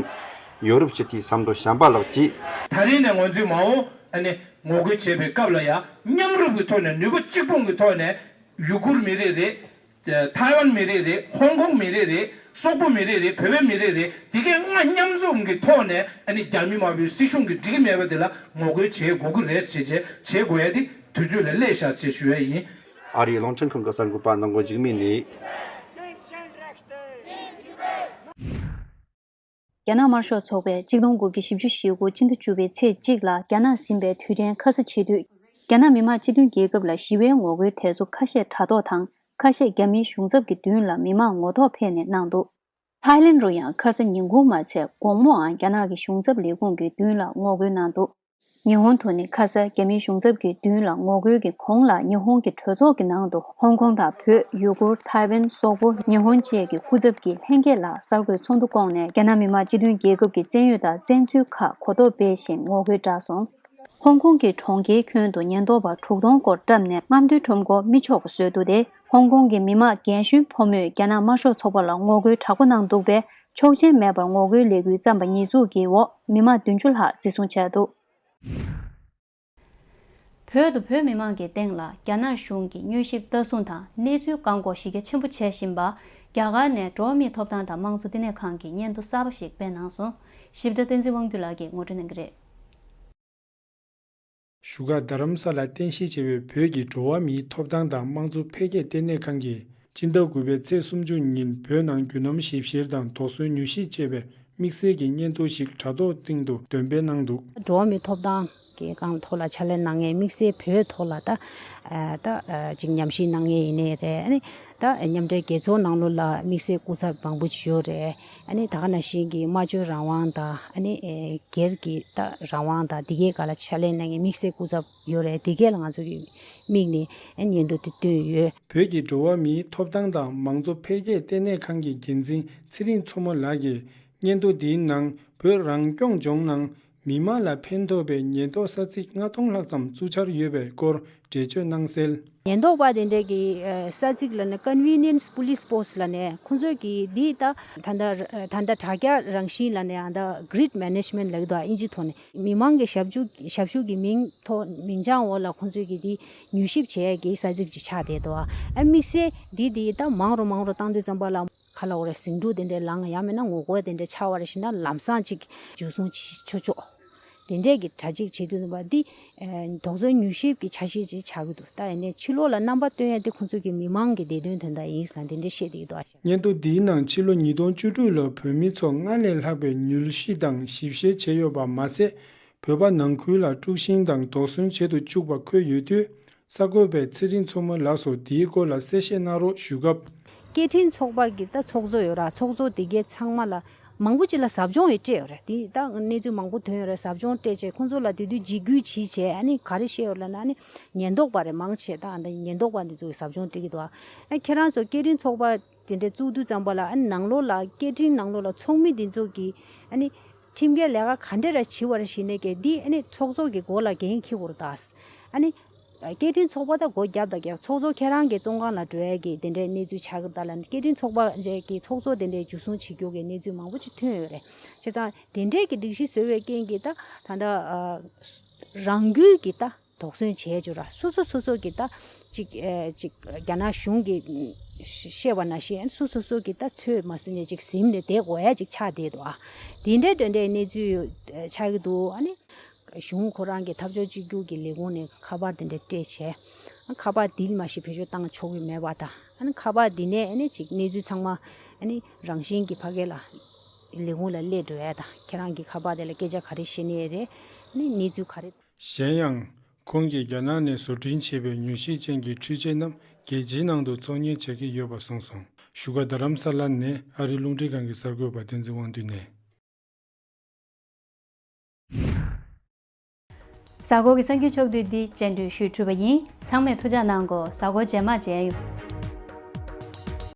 ཡོ་རོབ་སྤྱི་འཐུས་བསམ་གྲུབ་བྱམས་པ་ལགས་ཀྱིས། ད་རེས་ནས་ང་ཚོས་མ་འོངས་ཨ་ནི་ངོ་རྒོལ་བྱེད་པའི་སྐབས་ལ་ཡང་མཉམ་རུབ་ཀྱི་ཐོག་ནས། ནུས་པ་གཅིག་སྤུངས་ཀྱི་ཐོག་ནས་ཡུ་གུར་མི་རིགས་རེད། ཐའེ་ཝན་མི་རིགས་རེད། ཧོང་ཀོང་མི་རིགས་རེད། སོག་པོ་མི་རིགས་རེད། བོད་པའི་མི་རིགས་རེད། དེ་གའི་ལྔ་མཉམ་འཛོམས་ཀྱི་ཐོག་ནས་ཨ་ནི་རྒྱ་མི་དམར་པོའི་སྲིད་གཞུང་གིས་འགྲིག་གི་མེད་པ་དེ་ལ་ངོ་རྒོལ་བྱེད་དགོས་ཀྱི་རེད་ཟེར་བྱས་བྱེད་དགོས་ཡ་དེ་དུས་ཚོད་ལ་སླེབས་ཤག་ཅེས་ཞུ་ཡ་ཡིན། ཨ་རིའི་རླུང་འཕྲིན་ཁང་གི་གསར་འགོད་པ་ནང་མགོ་འཇིགས་མེད་ནས། རྒྱ་ནག་དམར་ཤོག་ཚོགས་པས་གཅིག་སྟོང་དགུ་བརྒྱ་བཞི་བཅུ་ཞེ་དགུ་སྤྱི་ཟླ་བཅུ་པའི་ཚེས་གཅིག་ལ་རྒྱ་ནག་ཟིན་པའི་དུས་དྲན་ཁ་ས་བྱེད་དུས། རྒྱ་ནག་མི་དམངས་སྤྱི་མཐུན་རྒྱལ་ཁབ་ལ་ཞི་བའི་ངོ་རྒོལ་དེ་ཚོ་ཁ་ཤས་དྲ་ཐོག་དང་ཁ་ཤས་རྒྱ་མིའི་གཞུང་ཚབ་ཀྱི་མདུན་ལ་མི་མང་ངོ་ཐོག་ཕེབས་ནས་གནང་འདུག་ཐའི་ལེན་རུ་ཡང་ཁ་ས་ཉིན་གུང་མ་ཚད་དགོང་མོའང་རྒྱ་ནག་གི་གཞུང་ཚབ་ལས་ཁུངས་ཀྱི་མདུན་ལ་ངོ་རྒོལ་གནང་འདུག་ཉི་ཧོང་དུ་ནི་ཁ་ས་རྒྱ་མིའི་གཞུང་ཚབ་ཀྱི་མདུན་ལ་ངོ་རྒོལ་གྱི་གོང་ལ་ཉི་ཧོང་གི་གྲོས་ཚོགས་ཀྱི་ནང་དུ་ཧོང་ཀོང་དང་བོད། ཡུ་གུར། ཐའེ་ཝན། སོག་པོ། ཉི་ཧོང་བཅས་ཀྱི་སྐུ་ཚབ་ཀྱིས་ལྷན་རྒྱས་ལ་གསར་འགོད་ཚོགས་འདུ་བསྐོངས་ནས་རྒྱ་ནག་མི་དམངས་སྤྱི་མཐུན་རྒྱལ་ཁབ་ཀྱི་བཙན་གཡོལ་དང་བཙན་འཛུལ་ཁག་གོ་རྟོགས་སྤེལ་བཞིན་ངོ་རྒོལ་བསྒྲགས་སོང་། ཧོང་ཀོང་གི་གྲོང་ཁྱེར་ཁྱོན་དུ་ཉེན་རྟོག་པ་དྲུག་སྟོང་སྐོར་བཀྲམ་ནས་རྔམ་སྟོན་ཁྲོམ་སྐོར་མི་ཆོག་པ་བཟོས་འདུག་སྟེ། ཧོང་ཀོང་གི་མི་དམངས་རྒན་གཞོན་ཕོ་མོས་རྒྱ་ནག་དམར་ཤོག་ཚོགས་པ་ལ་ངོ་རྒོལ་དྲག་པོ་གནང་འདུག་པས། ཆོག་མཆན་མེད་པར་ངོ་རྒོལ་ལས་འགུལ་བརྩམས་པ་ཉེས་འཛུགས་ཀྱི་འོག་མི་དམངས་བདུན་ཅུ་ལྷག་འཛིན་བཟུང་བྱས་འདུག་བོད་དུ་བོད་མི་མང་གི་སྟེང་ལ་རྒྱ་ནག་གཞུང་གིས་མྱུལ་ཞིབ་ལྟ་སྲུང་དང་གནས་ཚུལ་བཀག་འགོག་གཞི་རྒྱ་ཆེན་པོ་བྱེད་བཞིན་པ། རྒྱ་གར་ནས་འགྲོ་བ་མིའི་ཐོབ་ཐང་དང་དམངས་གཙོ་བསྟི་གནས་ཁང་གིས་སྙན་ཐོ་གསར་པ་ཞིག་སྤེལ་གནང་སོང་། ཞིབ་ཕྲ་བསྟན་འཛིན་དབང་འདུས་ལགས་ཀྱིས་ངོ་སྤྲོད་གནང་གི་རེད། བཞུགས་སྒར་རྡ་རམ་ས་ལར་རྟེན་གཞི་བྱས་པའི་བོད་ཀྱི་འགྲོ་བ་མིའི་ཐོབ་ཐང་དང་དམངས་གཙོ་འཕེལ་རྒྱས་ལྟེ་གནས་ཁང་གིས་སྤྱི་ཟླ་དགུ་པའི་ཚེས་སུམ་ཅུ་ཉིན་བོད་ནང་རྒྱུ་ནོམ་ཞིབ་བཤེར་དང་དོགས་ཟོན་མྱུལ་ཞིབ་ཅེས་པའི་དམིགས་བསལ་གྱི་སྙན་ཐོ་ཞིག་དྲ་ཐོག་སྟེང་དུ་འདོན་སྤེལ་གནང་འདུག་འགྲོ་བ་མིའི་ཐོབ་ཐང་གི་སྒང་ཐོག་ལ་ཕྱག་ལས་གནང་མཁན་དམིགས་བསལ་བོད་ཐོག་ལ་ད་ཨ་ད་ཨ་ཅིག་ཉམས་ཞིབ་གནང་མཁན་ཡིན་ནའི་རེད། ཨ་ནི་ད་མཉམ་འབྲེལ་རྒྱལ་ཚོགས་ནང་ལོགས་ལ་དམིགས་བསལ་སྐུ་ཚབ་མང་པོ་ཅིག་ཡོད་རེད། ཨ་ནི་ད་ག་ནང་བཞིན་གྱི་སྨྲ་བརྗོད་རང་དབང་དང་ཨ་ནི་ཨེ་སྒེར་གྱི་ད་རང་དབང་དང་དེ་གའི་སྒང་ལ་ཕྱག་ལས་གནང་མཁན་དམིགས་བསལ་སྐུ་ཚབ་ཡོད་རེད། དེ་གས་ལ་ང་ཚོ་གིས་དམིགས་ནས་ཨ་ནི་སྙན་ཐོ་དེ་བཏོན་ཡོད། བོད་ཀྱི་འགྲོ་བ་མིའི་ཐོབ་ཐང་དང་མང་གཙོ་འཕེལ་རྒྱས་ལྟེ་གནས་ཁང་གི་འགན་འཛིན་ཚེ་རིང་མཚོ་མོ་ལགས་ཀྱིས་སྙན་ཐོ་འདིའི་ནང་བོད་རང་སྐྱོང་ལྗོངས་ནང་མི་དམངས་ལ་ཕན་ཐོགས་པའི་ཉེན་རྟོག་ས་ཚིགས་ལྔ་སྟོང་ལྷག་ཙམ་བཙུགས་འཆར་ཡོད་པའི་སྐོར་འགྲེལ་བརྗོད་གནང་གསལ། ཉེན་རྟོག་པ་དེ་འདྲས་ཀྱི་ས་ཚིགས་ལབ་ནས་Convenience Police Post ལབ་ནས་ཁོང་ཚོས་ཀྱི་འདི་ད་ད་ལྟ་ད་ལྟ་དྲ་རྒྱ་རང་བཞིན་ལབ་ནས་ཨ་ད་Grid Management ལབ་ཀྱི་འདུག་ཨིན་ཇི་ཐོག་ནས་མི་མང་གི་ཞབས་ཞུ་ཞབས་ཞུ་གི་མིང་ཐོག་མིང་བྱང་འོག་ལ་ཁོང་ཚོས་ཀྱི་འདི་མྱུལ་ཞིབ་བྱས་ཀྱི་ས་ཚིགས་ཅིག་ཆགས་བསྡད་འདུག་ཨ་དམིགས་བསལ་འདི་འདི་ད་མང་རུ་མང་རུ་བཏང་དུས་ཙམ་པ་ལ་ག་ལ་འོ་རེ་ཟིང་འཁྲུག་དེ་འདྲས་ལངས་ཡང་མིན་ན་ངོ་རྒོལ་དེ་འདྲས་ཆགས་པ་རེ་ཞིག་ན་ལམ་སང་ཅིག་འཇུ་བཟུང་བྱེད་ཆོག་ཆོག་དེ་འདྲས་ཀྱི་གྲ་སྒྲིག་བྱེད་དུས་ཙམ་པ་འདི་དོགས་ཟོན་མྱུལ་ཞིབ་ཀྱི་ཆ་ཤས་ཅིག་ཆགས་ཀྱི་འདུག་ད་ཡིན་ནའི་ཕྱི་ལོགས་ལ་རྣམ་པ་སྟོན་ཡ་དེ་ཁོང་ཚོ་གི་མི་མང་གི་བདེ་དོན་དོན་དག་ཡིན་ཟེར་ན་དེ་འདྲས་བཤད་བསྡད་ཀྱི་འདུག་སྙན་ཐོ་འདིའི་ནང་ཕྱི་ལོ་ཉིས་སྟོང་བཅུ་དྲུག་ལོར་བོད་མི་ཚོ་སྔར་ལས་ལྷག་པའི་མྱུལ་ཞིབ་དང་ཞིབ་བཤེར་བྱས་ཡོད་པ་མ་ཟད། བོད་པ་ནང་ཁུལ་ལ་དཀྲུག་ཤིང་དང་དོགས་ཟོན་བྱེད་དུ་བཅུག་པ་འཁོད་ཡོད་དུས། གསར་འགོད་པས་ཚེ་རིང་མཚོ་མོ་ལགས་སུ་འདིའི་སྐོར་ལ་གསལ་བཤད་གནང་རོགས་ཞུས་སྐབས། སྐད་འཕྲིན་ཚོགས་པ་གི་ད་ཚོགས་གཙོ་ཡོད་ར། ཚོགས་གཙོ་དེ་གའི་ཚང་མ་ལ་མང་པོ་ཅིག་ལ་ཟབ་སྦྱོང་ཡང་སྤྲད་ཡོད་རེད། དེ་ད་གནས་ཚུལ་མང་པོ་ཐོན་ཡོད་རེད། ཟབ་སྦྱོང་སྤྲད་བྱས་ཁོང་ཚོ་ལ་དེ་དུས་འཇིགས་སྐུལ་བྱས་བྱས་ཨ་ནི་ག་རེ་བཤད་ཡོད་ལབ་ན་ཨ་ནི་ཉེན་རྟོག་པ་རེད་མང་ཆེ་ད་ཨ་ནི་ཉེན་རྟོག་པ་འདི་ཚོ་གི་ཟབ་སྦྱོང་སྤྲད་ཀྱི་འདུག་ཨ་ཁྱེད་རང་ཚོ་སྐད་འཕྲིན་ཚོགས་པ་དེ་འདྲས་བཙུགས་དུས་ཙམ་པ་ལ་ཨ་ནི་ནང་ལོགས་ལ་སྐད་འཕྲིན་ནང་ལོགས་ལ་ཚོགས་མི་འདི་ཚོ་གི་ཨ་ནི་ཁྲིམས་འགལ་ལས་ཀ་ག་འདྲས་ར་བྱེད་པ་ར་ཞིག་ནས་ཀྱི་འདི་ཨ་ནི་ཚོགས་གཙོ་གི་མགོ་ལ་འགན་འཁྱེར་དགོས་རེད་ད། ཨ་ནི། སྐད་འཕྲིན་ཚོགས་པ་ད་སྒོ་བརྒྱབ་ད་རྒྱབ། ཚོགས་གཙོ་ཁྱེད་རང་གི་བཙོན་ཁང་ལ་འགྲོ་ཡ་གི་དེ་འདྲའི་གནས་ཚུལ་ཆགས་ཀྱི་ད་ལ་ནི་སྐད་འཕྲིན་ཚོགས་པ་རེ་གི་ཚོགས་གཙོ་དེ་འདྲའི་འཇུ་བཟུང་བྱེད་རྒྱུ་གི་གནས་ཚུལ་མང་པོ་ཅིག་ཐོན་ཡོད་རེད། བྱས་ཙང་དེ་འདྲའི་གི་སྒྲིག་གཞི་བཟོ་བའི་རྐྱེན་གྱིས་ད་ད་ལྟ་རང་འགུལ་གྱིས་ད་དོགས་ཟོན་བྱས་རྒྱུ་ར། སོ་སོ་སོ་སོ་གི་ད་ཅིག་ཅིག་རྒྱ་ནག་གཞུང་གི་བཤད་པ་ནང་བཞིན་སོ་སོ་སོ་གི་ད་ཚོད་མ་ཟིན་ནས་ཅིག་ཟིན་ནས་བསྡད་དགོས་ཡ་ཅིག་ཆགས་བསྡད་འདུག་ཨ་དེ་འདྲའི་དོན་འདྲའི་གནས་ཚུལ་ཆགས་ཀྱི་འདུག་ཨ་ནི། གཞུང་ཁོ་རང་གི་འཐབ་ཕྱོགས་གཅིག་གྱུར་གྱི་ལས་ཁུངས་ནས་ཁ་པར་དེ་འདྲ་སྤྲད་བྱས། ཁ་པར་འདི་མ་གཞི་བེད་སྤྱོད་བཏང་ཆོག་གི་མེད་པ་དང་། ཁ་པར་འདི་ནས་ཅིག་གནས་ཚུལ་ཚང་མ་རང་བཞིན་གྱིས་ཕ་གི་ལ་ལས་ཁུངས་ལ་སླེབས་འགྲོ་ཡ་དང་། ཁྱེད་རང་གི་ཁ་པར་དེ་ལ་སྐད་ཆ་ག་རེ་བཤད་ནས་རེད། གནས་ཚུལ་ག་རེ། གཞན་ཡང་། ཁོང་གིས་རྒྱ་ནག་ནས་བཟོ་སྐྲུན་བྱས་པའི་མྱུལ་ཞིབ་ཅན་གྱི་འཕྲུལ་ཆས་རྣམས་རྒྱལ་སྤྱིའི་ནང་དུ་ཚོང་གཉེར་བྱེད་ཀྱི་ཡོད་པ་གསུངས་སོང་། བཞུགས་སྒར་རྡ་རམ་ས་ལ་ནས་ཨ་རིའི་རླུང་འཕྲིན་ཁང་གི་གསར་འགོད་པ་བསྟན་འཛིན་དབང་འདུས་ནས། གཟའ་འཁོར་གྱི་གསར་འགྱུར་ཕྱོགས་བསྡུས་འདི་སྤྱན་འབུལ་ཞུས་གྲུབ་པ་ཡིན། ཚང་མས་ཐུགས་ཅག་གནང་གོ། གཟའ་འཁོར་རྗེས་མ་མཇལ་ཡོང་།